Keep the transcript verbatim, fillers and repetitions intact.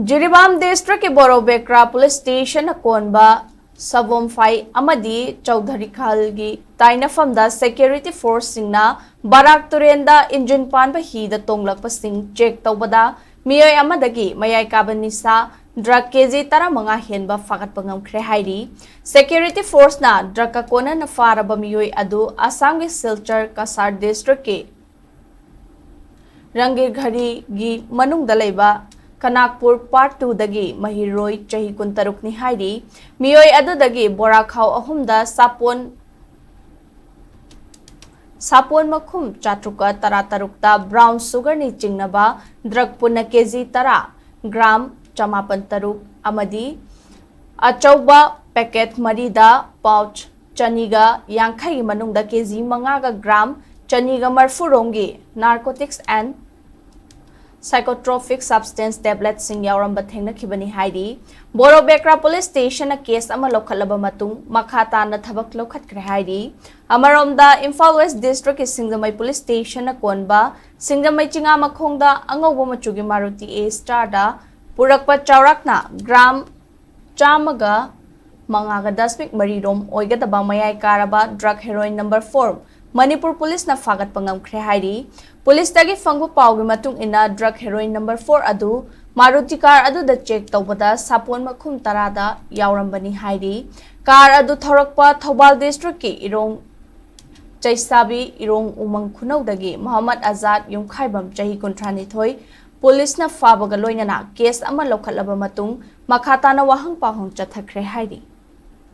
ꯖꯤꯔꯤꯕꯥꯝ ꯗꯤꯁꯇ꯭ꯔꯤꯛꯀꯤ ꯕꯣꯔꯣꯕꯦꯀ꯭ꯔꯥ ꯄꯨꯂꯤꯁ ꯁ꯭ꯇꯦꯁꯟꯅ ꯀꯣꯟꯕ ꯁꯕꯣꯝꯐꯥꯏ ꯑꯃꯗꯤ ꯆꯧꯙꯔꯤꯈꯥꯜꯒꯤ ꯇꯥꯏꯅꯐꯝꯗ ꯁꯦꯀ꯭ꯌꯨꯔꯤꯇꯤ ꯐꯣꯔꯁꯁꯤꯡꯅ ꯕꯔꯥꯛ ꯇꯨꯔꯦꯟꯗ ꯏꯟꯖꯤꯟ ꯄꯥꯟꯕ ꯍꯤꯗ ꯇꯣꯡꯂꯛꯄꯁꯤꯡ ꯆꯦꯛ ꯇꯧꯕꯗ ꯃꯤꯑꯣꯏ ꯑꯃꯗꯒꯤ ꯃꯌꯥꯏ ꯀꯥꯕ ꯅꯤꯁꯥ ꯗ꯭ꯔꯒ ꯀꯦꯖꯤ ꯇꯔꯥꯃꯉꯥ ꯍꯦꯟꯕ ꯐꯥꯒꯠꯄ ꯉꯝꯈ꯭ꯔꯦ ꯍꯥꯏꯔꯤ꯫ ꯁꯦꯀ꯭ꯌꯨꯔꯤꯇꯤ ꯐꯣꯔꯁꯅ ꯗ꯭ꯔꯒꯀ ꯀꯣꯟꯅꯅ ꯐꯥꯔꯕ ꯃꯤꯑꯣꯏ ꯑꯗꯨ ꯑꯁꯥꯝꯒꯤ ꯁꯤꯜꯆꯔ ꯀꯁꯥꯔ ꯗꯤꯁꯇ꯭ꯔꯤꯛꯀꯤ ꯔꯪꯒꯤꯔꯘꯔꯤꯒꯤ ꯃꯅꯨꯡꯗ ꯂꯩꯕ ꯀꯅꯥꯛꯄꯨꯔ ꯄꯥꯔꯠ ꯇꯨꯗꯒꯤ ꯃꯍꯩꯔꯣꯏ ꯆꯍꯤ ꯀꯨꯟꯇꯔꯨꯛꯅꯤ ꯍꯥꯏꯔꯤ꯫ ꯃꯤꯑꯣꯏ ꯑꯗꯨꯗꯒꯤ ꯕꯣꯔꯥꯈꯥꯎ ꯑꯍꯨꯝꯗ ꯁꯥꯄꯣꯟ ꯁꯥꯄꯣꯟ ꯃꯈꯨꯝ ꯆꯥꯇ꯭ꯔꯨꯛꯀ ꯇꯔꯥꯇꯔꯨꯛꯇ ꯕ꯭ꯔꯥꯎꯟ ꯁꯨꯒꯔꯅꯤ ꯆꯤꯡꯅꯕ ꯗ꯭ꯔꯒ ꯄꯨꯟꯅ ꯀꯦꯖꯤ ꯇꯔꯥ, ꯒ꯭ꯔꯥꯝ ꯆꯃꯥꯄꯟ ꯇꯔꯨꯛ ꯑꯃꯗꯤ ꯑꯆꯧꯕ ꯄꯦꯀꯦꯠ ꯃꯔꯤꯗ ꯄꯥꯎꯆ ꯆꯅꯤꯒ ꯌꯥꯡꯈꯩꯒꯤ ꯃꯅꯨꯡꯗ ꯀꯦꯖꯤ ꯃꯉꯥꯒ ꯒ꯭ꯔꯥꯝ ꯆꯅꯤꯒ ꯃꯔꯤꯐꯨ ꯔꯣꯝꯒꯤ narcotics and psychotropic substance tabletꯁꯤꯡ ꯌꯥꯎꯔꯝꯕ ꯊꯦꯡꯅꯈꯤꯕꯅꯤ ꯍꯥꯏꯔꯤ꯫ ꯕꯣꯔꯣꯕꯦꯀ꯭ꯔꯥ ꯄꯨꯂꯤꯁ ꯁ꯭ꯇꯦꯁꯟꯅ ꯀꯦꯁ ꯑꯃ ꯂꯧꯈꯠꯂꯕ ꯃꯇꯨꯡ ꯃꯈꯥ ꯇꯥꯅ ꯊꯕꯛ ꯂꯧꯈꯠꯈ꯭ꯔꯦ ꯍꯥꯏꯔꯤ꯫ ꯑꯃꯔꯣꯝꯗ ꯏꯝꯐꯥꯜ ꯋꯦꯁ ꯗꯤꯁꯇ꯭ꯔꯤꯛꯀꯤ ꯁꯤꯡꯖꯃꯩ ꯄꯨꯂꯤꯁ ꯁ꯭ꯇꯦꯁꯟꯅ ꯀꯣꯟꯕ ꯁꯤꯡꯖꯃꯩ ꯆꯤꯉꯥꯃꯈꯣꯡꯗ ꯑꯉꯧꯕ ꯃꯆꯨꯒꯤ ꯃꯥꯔꯨꯇꯤ A Starꯗ ꯄꯨꯔꯛꯄ ꯆꯥꯎꯔꯥꯛꯅ ꯒ꯭ꯔꯥꯝ ꯆꯥꯝꯃꯒ ꯃꯉꯥꯒ ꯗꯁꯃꯤꯛ ꯃꯔꯤ ꯔꯣꯝ ꯑꯣꯏꯒꯗꯕ ꯃꯌꯥꯏ ꯀꯥꯔꯕ drug heroine number four Manipur ꯄꯨꯂꯤꯁꯅ ꯐꯥꯒꯠꯄ ꯉꯝꯈ꯭ꯔꯦ ꯍꯥꯏꯔꯤ꯫ ꯄꯨꯂꯤꯁꯇꯒꯤ ꯐꯪꯕ ꯄꯥꯎꯒꯤ ꯃꯇꯨꯡ ꯏꯟꯅ ꯗ꯭ꯔꯒ ꯍꯦꯔꯣꯏꯟ ꯅꯝꯕꯔ ꯐꯣꯔ ꯑꯗꯨ ꯃꯥꯔꯨꯇꯤ ꯀꯥꯔ ꯑꯗꯨꯗ ꯆꯦꯛ ꯇꯧꯕꯗ ꯁꯥꯄꯣꯟ ꯃꯈꯨꯝ ꯇꯔꯥꯗ ꯌꯥꯎꯔꯝꯕꯅꯤ ꯍꯥꯏꯔꯤ꯫ ꯀꯥꯔ ꯑꯗꯨ ꯊꯧꯔꯛꯄ ꯊꯧꯕꯥꯜ ꯗꯤꯁꯇ꯭ꯔꯤꯛꯀꯤ ꯏꯔꯣꯡ ꯆꯩꯁꯥꯕꯤ ꯏꯔꯣꯡ ꯎꯃꯪ ꯈꯨꯅꯧꯗꯒꯤ ꯃꯣꯍꯝꯃꯗ ꯑꯖꯥꯗ ꯌꯨꯝꯈꯥꯏꯕꯝ ꯆꯍꯤ ꯀꯨꯟꯊ꯭ꯔꯥꯅꯤꯊꯣꯏ ꯄꯨꯂꯤꯁꯅ ꯐꯥꯕꯒ ꯂꯣꯏꯅꯅ ꯀꯦꯁ ꯑꯃ ꯂꯧꯈꯠꯂꯕ ꯃꯇꯨꯡ ꯃꯈꯥ ꯇꯥꯅ ꯋꯥꯍꯪ ꯄꯥꯎꯍꯪ ꯆꯠꯊꯈ꯭ꯔꯦ ꯍꯥꯏꯔꯤ꯫